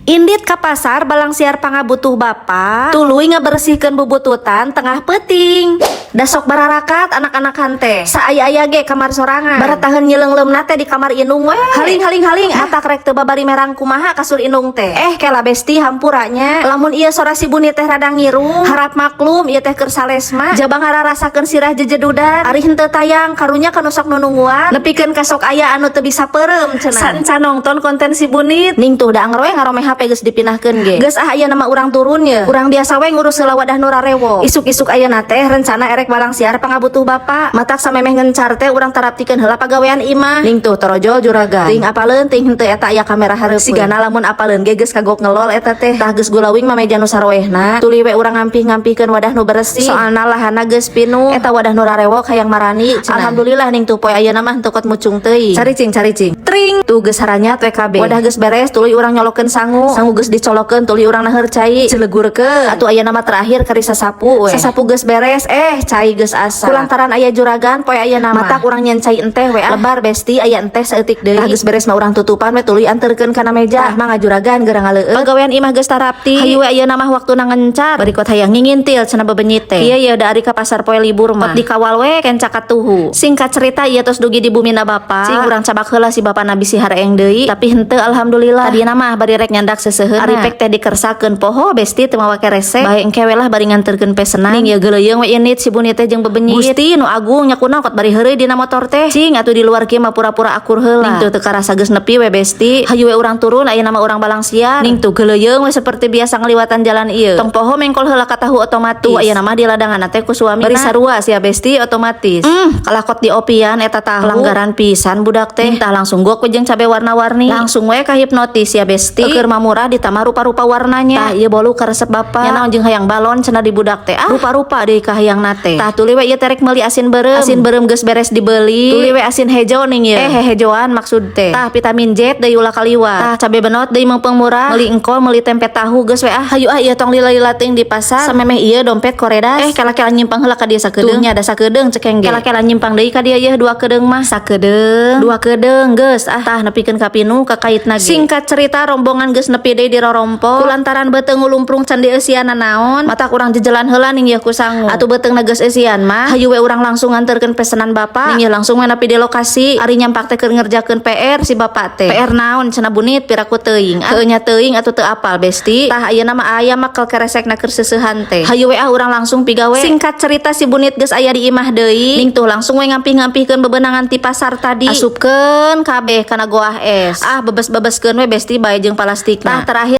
Indit ka pasar balangsiar pangabutuh bapak, tuluy ngabersihkeun bubututan tengah peuting. Da sok bararakat anak-anak hante. Saaya-aya ge kamar sorangan. Barataheun nyeleungleumna teh di kamar indung we. Haling haling haling, matak rek teu babari merang kumaha kasur indung teh. Eh, kela besti, hampura nya. Lamun ieu sora si Buni teh rada ngirung, harap maklum, ieu teh keur salesma. Jaba ngararasakeun sirah jejedudan. Ari henteu tayang karunya kanu sok nunungguan. Nepikeun ka sok aya anu teu bisa peureum cenah. Saencan nongton konten si Bunit. Ning tuh da anger we ngaromeh HP geus dipinahkeun ge. Geus ah, ayeuna mah urang turun ye. Urang biasa we ngurus heula wadah nu rarewok. Isuk-isuk ayeuna teh rencana erek balangsiar pangabutuh bapak. Matak samemeh ngencar teh urang taraptikeun heula pagawean imah. Ning tuh torojol juragan. Ting apaleun ting henteu eta aya kamera hareupeun. Sigana lamun apaleun ge geus kagok ngelol eta teh. Tah, geus gulawing mah meja nu saroehna. Tuluy we urang ngampih-ngampihkeun wadah nu beresih. Soalna lahanna geus pinuh. Eta wadah nu rarewok hayang marani cenah. Alhamdulillah, ning tuh poe ayeuna mah henteu kot mucung teuing. Caricing caricing. Tring. Tuh geus haranyat we kabeh. Wadah geus beres, tuluy urang nyolokeun sangu. Sangu geus dicolokeun, tuluy urang naheur cai. Celegurkeun. Atuh ayeuna mah terakhir kari sasapu we. Sasapu geus beres, eh cai geus asa. Kulantaran aya juragan poe ayeuna mah. Matak urang nyen cai enteh we ah. Lebar besti, aya enteh saeutik deui. Tah, geus beres mah urang tutupan we, tuluy anterkeun kana meja. Tah mah juragan geura ngaleueut. Pagawean imah geus tarapti. Hayu we, ayeuna mah waktuna ngencar. Berikut hayang ngingintil cenah bebenyit teh. Ieu ye da ari ka pasar poe libur mah. Kot dikawal we kenca katuhu. Singkat cerita, ieu tos dugi di bumina bapak. Cing urang cabak heula si bapak bisi hareeng deui. Tapi henteu, alhamdulillah. Tadina mah bari rek nyandak seuseuheuna. Ari pek teh dikersakeun, poho besti teu mawa kerese. Bae engke we lah bari nganterkeun pesenan. Ning ye geuleuyeung we indit si Buni teh jeung bebenyit. Gusti nu agung nya, kunaon kot bari heureuy dina motor teh. Cing atuh di luar kieu mah pura-pura akur heula. Ning tuh teu karasa geus nepi we besti. Hayu we urang turun, ayeuna mah urang balangsiar. Ning tuh geuleuyeung we seperti biasa ngaliwatan jalan ieu. Tong poho mengkol heula ka tahu otomatis. Tuh ayeuna mah di ladangan teh ku suami. Bari sarua sia besti, otomatis. Kalah kot diopian eta tahu. Pelanggaran pisan budak teh. Tah, langsung gua jeung cabe warna-warni. Langsung we ka hipnotis ya besti. Keur mah murah ditambah rupa-rupa warnanya. Tah, ieu bolu karesep bapak. Nya naon jeung hayang balon cenah di budak teh. Ah, rupa-rupa deui ka hayang teh. Tah, tuluy we ieu terek meuli asin beureum. Asin beureum geus beres dibeli. Tuluy we asin hejo ning ieu. Eh, hejoan maksud teh. Tah, vitamin Z deui ulah kaliwat. Tah, cabe benot deui meungpeung murah. Meuli engkol, meuli tempe tahu geus we ah. Hayu ah, ieu tong lila-lila teuing di pasar. Samemeh ieu dompet koredas. Eh, kela-kela nyimpang heula ka dieu sakedeung. Nya da sakedeung cekeng ge. Kela-kela nyimpang deui ka dieu yeuh, dua kedeung mah. Sakedeung, dua kedeung geus ah. Tah, nepikeun ka pinuh kakaitna ge. Singkat cerita, rombongan geus nepi deui di rorompo. Kulantaran beuteung ngulumprung can dieusian naon, matak urang jejelan heula ning yeuh ku sangu. Atuh beuteungna geus eusian mah, hayu we urang langsung nganterkeun pesenan bapak. Ning yeuh langsung we nepi di lokasi. Ari nyampak teh keur ngerjakeun PR si bapak teh. PR naon cenah Bunit, piraku teuing. Heueuh nya teuing atuh teu apal besti. Tah, ayeuna mah aya makel keresekna keur seuseuhan teh. Hayu we ah, urang langsung pigawe. Singkat cerita, si Bunit geus aya di imah deui. Ning tuh langsung we ngampih-ngampihkeun bebenangan ti pasar tadi. Asupkeun kabeh kana goah es. Ah, bebes-bebeskeun we besti, bae jeung plastikna. Tah, terakhir